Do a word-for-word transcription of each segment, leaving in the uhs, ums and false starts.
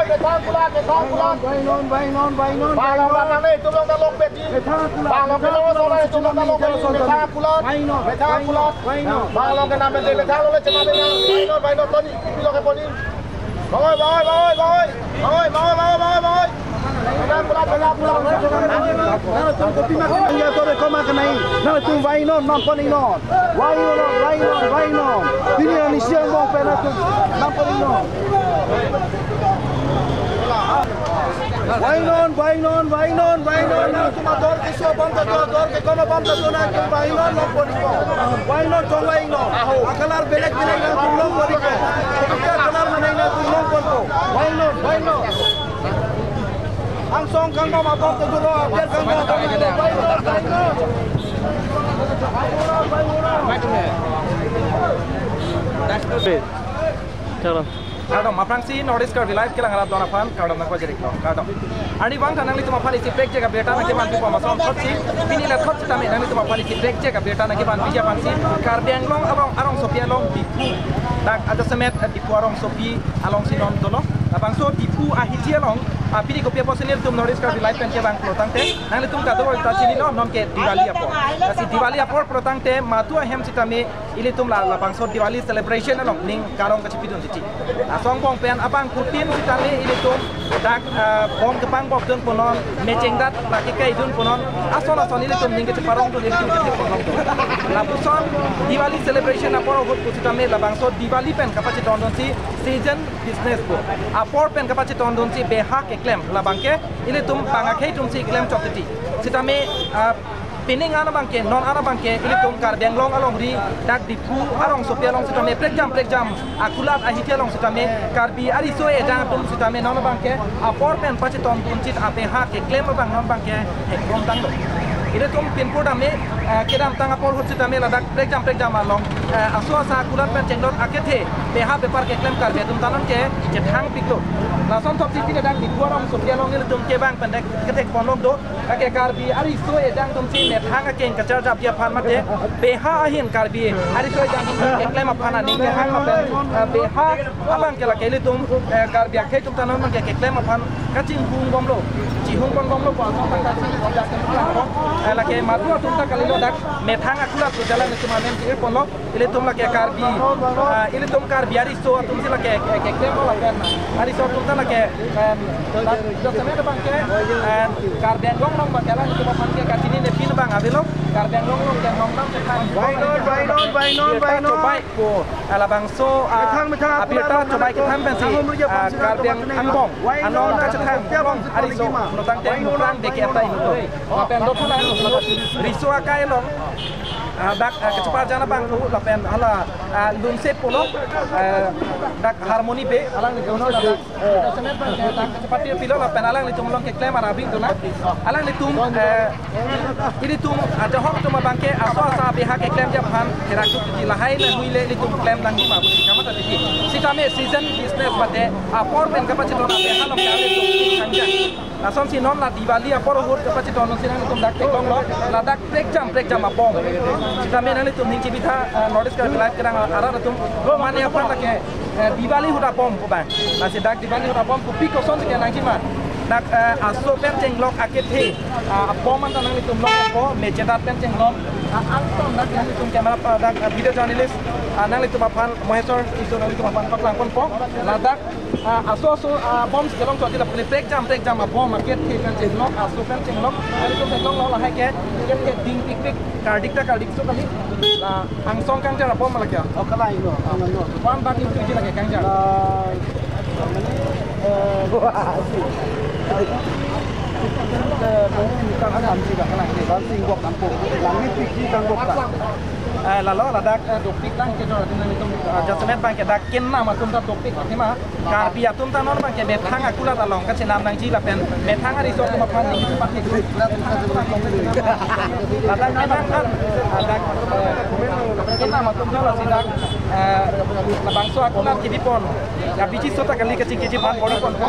Methang kulat, methang kulat. Vainon, vainon, vainon, vainon. Bang along vainon. Nang nangtum along ta long pedi. Methang kulat, bang along methang kulat, kelong so nang nangtum along pedi. Methang kulat. Methang kulat. Vainon, vainon. Bang along kenam pedi, methang along le chenam pedi. Vainon, vainon, Tony. Pilo ke Tony. Bang oi, bang oi, bang oi, bang oi. Bang oi, bang oi, bang oi, bang oi, bang oi. Methang kulat, methang kulat. Nangtum kopi ma kenai, nangtum kopi ma kenai. Nangtum vainon, nangpon ingnon. Vainon, vainon, vainon. Pini arni siang bong pen nangtum nangpon ingnon. Vainon, vainon, vainon, vainon. Nangtum ador keso bom ta do, ador kekono bom ta do, nangtum vainon, nangpon ingnon. Vainon, chongvai ingnon. Akalar belek belek nangtum nangpon ingnon. Akalar mane nangtum nangponpo. Vainon, vainon. Angsong kangbom abom ta do, aber kangbom abom ta do. Vainon, vainon. Vainon, vainon. Chalo. Kardom, aphrangsi North East Karbi Live kelang arat don aphan kardom nangpajirlo. Kardom. Arnivang ta nanglitum aphan isi prekjak abirta nangkevanpi pon ason thotsi, pini la thot sitame nanglitum aphan isi prekjak abirta nangkevanpiji aphansi, Karbi Anglong arong, arongsopi along Diphu. Dak ajasemet, eh, Diphu arongsopi alongsi non dolo. Labangso Diphu ahithi along, ah, pini kopi apotsi nelitum North East Karbi Live pen kevanglo tangte, nanglitum kadokave ta chinilo, non ke Diwali apor. Lasi Diwali apor pulo tangte madu ahem sitame ilitum la, labangso Diwali celebration along ning karong kachipidun titi. Laso angbong pen abangphutin sitame ilitum dak, ah, bom kepangbok dun punon, mecheng dat lake kai dun punon, ason ason ilitum ning kacheparong dun, ilitum kacheparong dun. Lapuson Diwali celebration apor ahut pusitame labangso Diwali pen kapachetong dunsi season business pu. Apor pen kapachetong dunsi beha keklem, labang ke ilitum bang akhei atumsi klem chok titi. Sitame, ah, pining an abang ke, non an abang ke, ilitum Karbi Anglong alongri, dak Diphu arongsopi along sitame, prekjam, prekjam, akulat ahithi along sitame, Karbi ariso ejang atum sitame, non abang ke, apor pen pachetong dunsi abeha keklem abang non abang ke, eh, bom tanglo. Ilitum pinpur dame, eh, kedamtang apor ahut sitame, ladak prekjam, prekjam along, eh, aso asa akulat pen chenglot akethe, beha bepar keklem Karbi atum ta non ke, chethangpiklo. Lason thotsi pini dak Diphu arongsopi along ilitum kevang pen dek kethek ponlok do, lake Karbi ariso ejang atumsi methang akeng kacharjapji aphan mate, beha ahin Karbi ariso ejang atum keklem aphan aning kehang lapen, eh, beha abang ke lake ilitum, eh, Karbi akhei atum ta non abang ke keklem aphan kachinghon bomlo, chinghon bomlo pu ason tangka si, eh, lake madu atum ta kalilo dak methang akulat pu jalan itum amen si ponlo. Ilitum lake Karbi, ah, ilitum Karbi ariso atumsi lake, eh, keklem lapen ariso atum ta lake, em, dak, dak semet abang ke, em, Karbi Anglong along abang ke alanglitum aphan ke kachinine pin abang avelo, Karbi Anglong along ke nongnam ke than. Vainon, vainon, vainon, vainon. Chobai pu, ah, labangso, ah, methang, methang, abirta chobai ketham pensi, ah, Karbi angbong along kachethang, ariso, notangte muprang beke atai nuto. Lapen dothulang, riso akai along, ah, dak, ah, kacheparjan abang thu, lapen hala, ah, Lunset pulo, eh, dak Harmony Bay, alanglitum non dak, eh, semet abang ke dak kachepatir pilo lapen alanglitum along keklem arabing dona. Alanglitum, eh, ilitum ajahak atum abang ke aso asa beha keklemji aphan therak duk titi, lahai lahui le ilitum klem nangji ma pusi kamatha titi. Sitame season business mate apor pen kapachetong abeha along ke ilitum kangjang. Lasonsi non la Diwali apor ahut kapachetong dunsi nanglitum dak theklonglo, ladak prekjam prekjam abom. Sitame nanglitum ning chibitha, eh, North East Karbi Live kerang arat atum, mane aphan lake, eh, Diwali ahut abom pu abang. Lasi dak Diwali ahut abom kopi kosonsi kenangji ma. Dak, eh, aso pen chenglok akethe, ah, abom anta nanglitum longpo, mechedat pen chenglok. Ah, angton dak nanglitum camera pa dak, ah, video journalist, ah, nanglitum aphan Maheswar Tisso nanglitum aphan paklang ponpo. Ladak ah, aso aso, ah, bom si kelong chot di lapen prekjam prekjam abom akethe pen chenglok, aso pen chenglok, kali tum theklonglo lahai ke, akethe dingpikpik, kardik ta kardik so kali, la angsong kangjar abom ma lake. Oh, kalang lo, kalang lo. One bag into ji lake kangjar. La, eh, wah, si. Eh, kang an amji ka kalang ke, bang sing bok ampo. Langni piki kang bok ta. Eh, lalo ladak, eh, dopik tang ke jor di nang itum, eh, jasemet abang ke dak kenam atum ta dopik, oke ma? Karbi atum ta non abang ke methang akulat along kachenam nangji lapen methang ariso atum aphan ningje pathek. Ladak methang an, ah, dak, eh, kenam atum ta lasi dak, eh, labangso akulat kebi pon. Ya biji so ta kali kachingkiji aphan bor-i ponpo.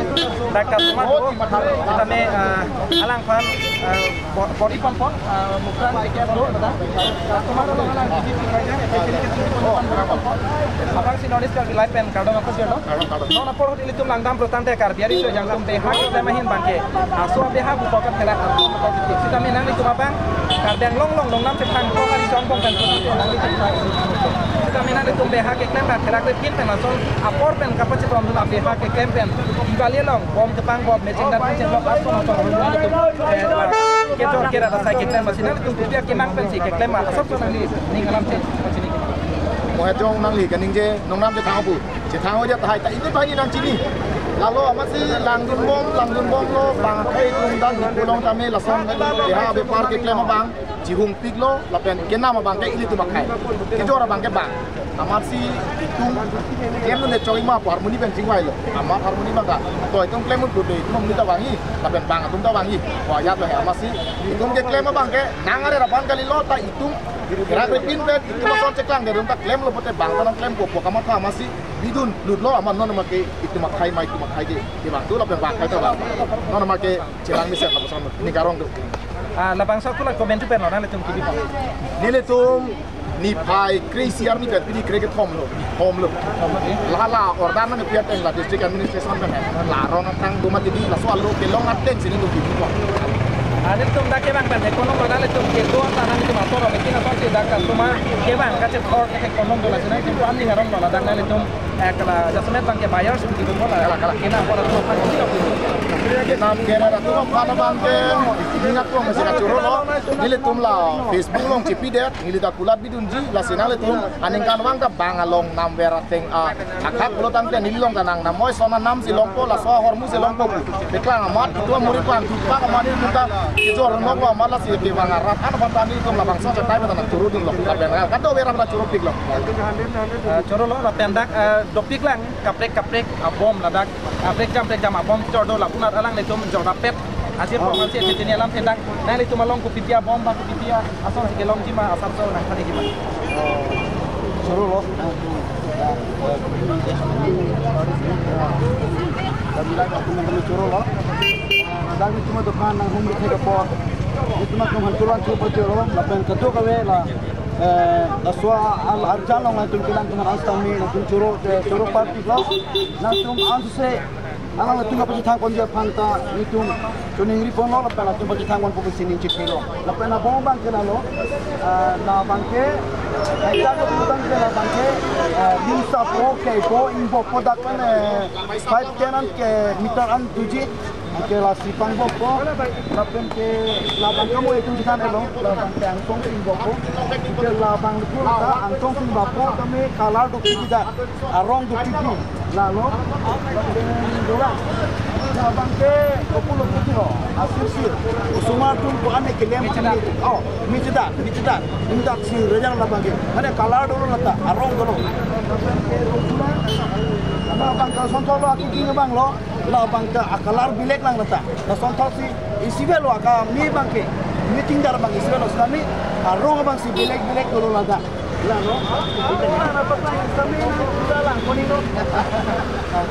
Dak customer ko, sitame, eh, alangphan Eh, bo-, body pon pon, eh, mukran ticket do, da. Customer do, na, di, di, di, di, di, di, di, di, di, di, di, di, di, di, aphrangsi North East Karbi Live pen kardom ako sir do. Kardom, kardom. Non apor ahut ilitum langdam pulotangte Karbi ariso ejang atum beha keklem ahin abangke, aso abeha buko ka therak atum buko titi. Sitame nanglitum abang Karbi Anglong along nongnam chethang ko hari song bong kan pulotangte nanglitum. Sitame nanglitum beha keklem abang therak repin pen ason apor pen kapachethondun abeha keklem pen Diwali along bom kepang bom, mecheng dat mecheng bom, ason ason ason ason, eh, kejor kera asai keklem, basi nanglitum kopi akemang pensi keklem, asap so nangli ning alam che, chini. Mo hejong nangli kaningje nongnam chethang pu. Chethang oja tahai ta ini bangi nangchini. Lalo amatsi langdun bom, langdun bomlo, bang akhei atum dan pulang tame lason beha bepar keklem abang chihungpiklo, lapen kenam abangke ilitum akhei. Kejor abangke bang. Amatsi itum klemdunde chok ima pu harmoni pen chingvailo. Amat harmoni abangke toitum klemdunde itum harmoni ta vangji, lapen bang atum ta vangji. Wajat lo he amatsi itum keklem abangke nang are rapan kalilo ta itum therak repin pen itum ason cheklangde atum ta klemlo pote bang ta nangklempo pu kamatha amatsi bidun lutlo amat non abangke itum akhei ma itum akhei ke, ke bang tu lapen bang akhei ta vang. Non abangke chelang mesen lapuson ni karong do. Ah, labangso akulat komentu pen lo nanglitum kebi pon. Nelitum niphai kre-isi arni pen pini kre kethom lo, thom lo. Thom lo, eh? La la order nangpi ateng la district administration pen, la rong atang do mati di laso alo kelong atengsi nelitum kebi pon. Ah, nelitum dak kevang pen theklong lo, nanglitum kedo ta nanglitum ator abe kina ator si dak customer kevang kachethor ke theklong lo, lasi nanglitum pam ning arong lo, ladak nanglitum, eh, kala jasemet abangke buyers pu kedo lo, la kala kala kena pon atum aphan kebi lo. Kenam kena atum aphan abangke ningat ko masih kachoro lo. Nelitum la Facebook along chepidet, neli ta kulat bidunji, lasi nanglitum aningkanvang ta bang along namver ateng, ah, akhak pulotangte neli along ta nangnam, moi sona namsi longpo, laso ahormusi longpo pu. Peklang amat itum amuri pang tupak amat itum ta kejor noklo amat lasi kevang arat an aphan ta nelitum labangso chetai pen ta nangchorodunlo. Lapen kadokave arat ta choropiklo. Eh, chorolo lapen dak, eh, dopiklang kaprek kaprek abom ladak, kaprek jam prek jam abom chordo lapunat alanglitum jorda pet. Ajir, oh, program si chini alam tendang. Nanglitum along kopipi abom ba kopipi asonsi kelongji ma asap so nangthanji ma. Chorolo. Kami lagi aku nang kami chorolo. Lagi cuma dokan nang home retail apa. Itu mah cuma hanturan cuma chorolo. Lapen kadokave la, eh, laso al arjan along nangtum kelang cuma anstami nangtum choro, eh, choro party lo. Nangtum anse alanglitum kapachethang ponji aphan ta nelitum choningri ponlo lapen latum pachethang ponpo pusi ning chethelo. Lapen abom abangke lalo, ah, labangke, eh, dak abangke labangke, eh, limsa po, kei po, ingbo po dak pen, eh, five ten an ke meter an doji, anke lasi pangbo po, lapen ke labangke mo itum chethang elo, labangke angtong ingbo po, ke labang luku ta angtong ingbo po, kami color do kita. Arong dopik di lalo. Dola. Labangke kopul dopik lo. Asir sir. Osomar atum ko-an kelem. Michedat. Oh, michedat, michedat. Indak si rejang labangke. Mane color dolo lata, arong dolo. Labangke sonthor lo, aku king abang lo. Labangke a color bilek lang lata. La sonthor si isi avelo aka mi abangke. Mi tingdar abang isi avelo, sami arong abang si bilek bilek dolo lata. Lalo, ah, apa pa, sami na sudah lang, kuning lo. Ah,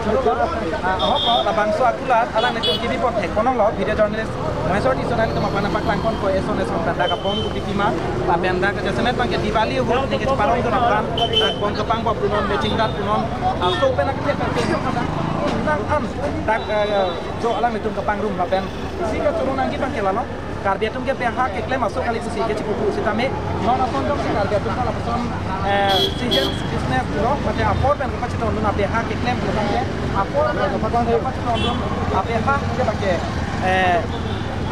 ahok lo, labangso akulat alanglitum kebi pon thek ponlonglo, video journalist Maheswar Tisso nanglitum aphan nangpaklang ponpo eson eson, dak abom kopipi ma, lapen dak jasemet abangke Diwali ahut neke cheparong dun aphan, dak bom kepang bom punon, meching dat punon, ah, aso pen akthek akthek nang an, dak, eh, jo alanglitum kepangrum lapen isi kachoro nangji abangke lalo. Karbi atum ke beha keklem aso kali pusi kechipupu sitame non ason jongsi Karbi atum ta lapuson, eh, season business lo, mate apor pen kapachethondun abeha keklem pu abangke, apor pen kapachethondun abeha ke abangke, eh,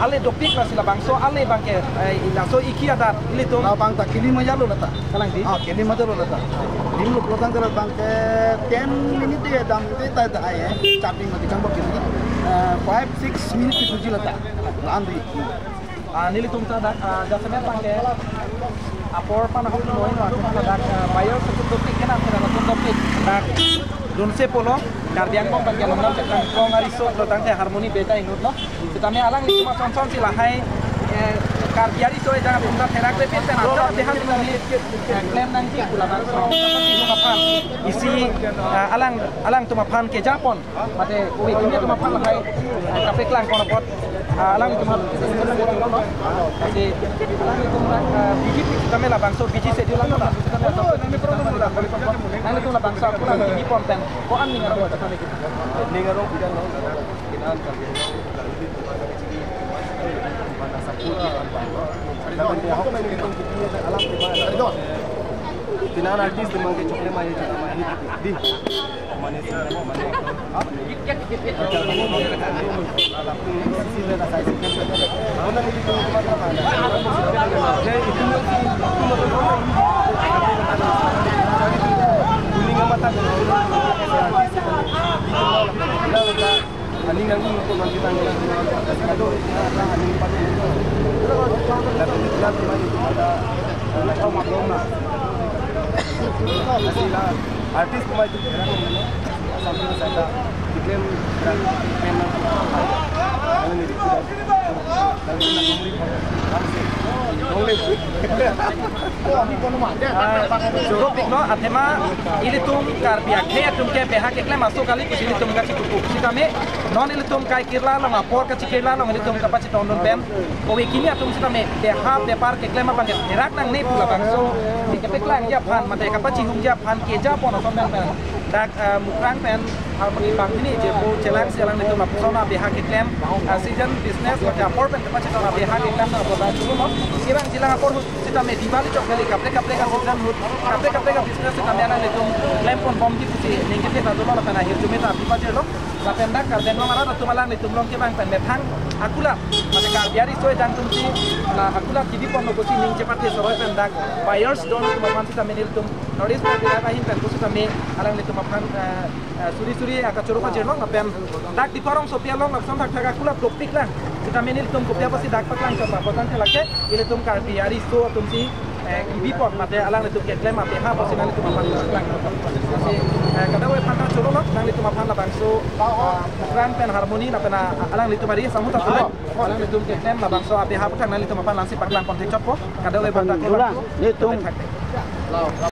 ale dopik lasi labangso ale abangke, eh, laso iki adat ilitum. Labang ta kili maya lo lata. Kalang di? Ah, kili maya lo lata. Lim lo pulotangte labangke ten minute ya dam de ta ta ya. Chatting mati kang bak kili. Eh, five, six minute itu ji lata. La-an di. Ah, nelitum ta dak, ah, jasemet abangke apor pen ahok noi, latum ta dak, ah, buyer atum dopik kenam kenam atum dopik dak dunse pulo, Karbi Anglong abangke nongnam chethang kong ariso pulotangte harmoni beta inut lo. Sitame alanglitum asonson si lahai, eh, Karbi ari so ejang atum ta therak repit pen aja abeha atum nangji, eh, klem nangji pu labangso aphan. Isi, eh, alang, alangtum aphan kejapon, mate ove kimi atum aphan lahai, eh, kapeklangpon apot, eh, alangtum aphan. Lasi alangtum, eh, B J P kami labangso B J C di alangtum. Alangtum labangso aku lang di pon pen. Ko an ning arong. Ning arong bidan lo. Kinan kami. Kinan artist teman ke chokle mai, chokle mai di. Mane, mane. Aning nang ung ko nang kita nang, aning pati. Lalu kita cuma itu ada, eh, kau maklum lah. Asli lah, artis cuma itu berang ini. Sampai saya tak diklaim berang memang. Kalau ini tidak, kalau kita memberi, harus. Boleh. Ah, choro-iklo, athema ilitum Karbi akhei atum ke beha keklem aso kali pusi ilitum kachikuku. Sitame non ilitum kaikirla along, apor kachikirla along ilitum kapachitondun pen, ove kimi atum sitame beha bepar keklem abang ke therak nangne pu labangso kepeklangji aphan, mate kapachihungji aphan kejapon ason pen pen. Dak, eh, Mukrang pen, ah, bang ini je po chelang si alanglitum apuson abeha keklem, ah, season business mate apor pen kapachitong abeha keklem nangpo dak chulo. Kevangji lang apor ahut sitame Diwali chok kali, kaprek kaprek a-season ahut, kaprek kaprek a-business sitame alanglitum klemponbomji pusi ning kethe ta dolo lapen ahirjume ta aphi pajirlo. Lapen dak Karbi Anglong arat atum alanglitum along kevang pen methang akulat, mate Karbi ari so ejang atum si, na akulat kebiponlo pusi ning chepathe soroi pen dak buyers don atum aphan sitame nelitum North East Party dak ahin pen pusitame alanglitum aphan, eh, eh, suri suri akachoro pajirlo lapen dak Diphu arongsopi along lapuson thakthak akulat dopik lang. Sitame nelitum kopi apotsi dak paklangchot ma apot tangte lake ilitum Karbi ari so atum si, eh, kebipon mate alanglitum keklem abeha apotsi nanglitum aphan paklang. Lasi, eh, kadokave aphan ta choro lo, nanglitum aphan labangso, ah, Mukrang pen Harmony lapen, ah, alanglitum ari asamut ta choro. Alanglitum keklem labangso abeha aphuthak nanglitum aphan langsi paklangpon thekchotpo. Kadokave aphan ta kevang. Nelitum. Thakthak.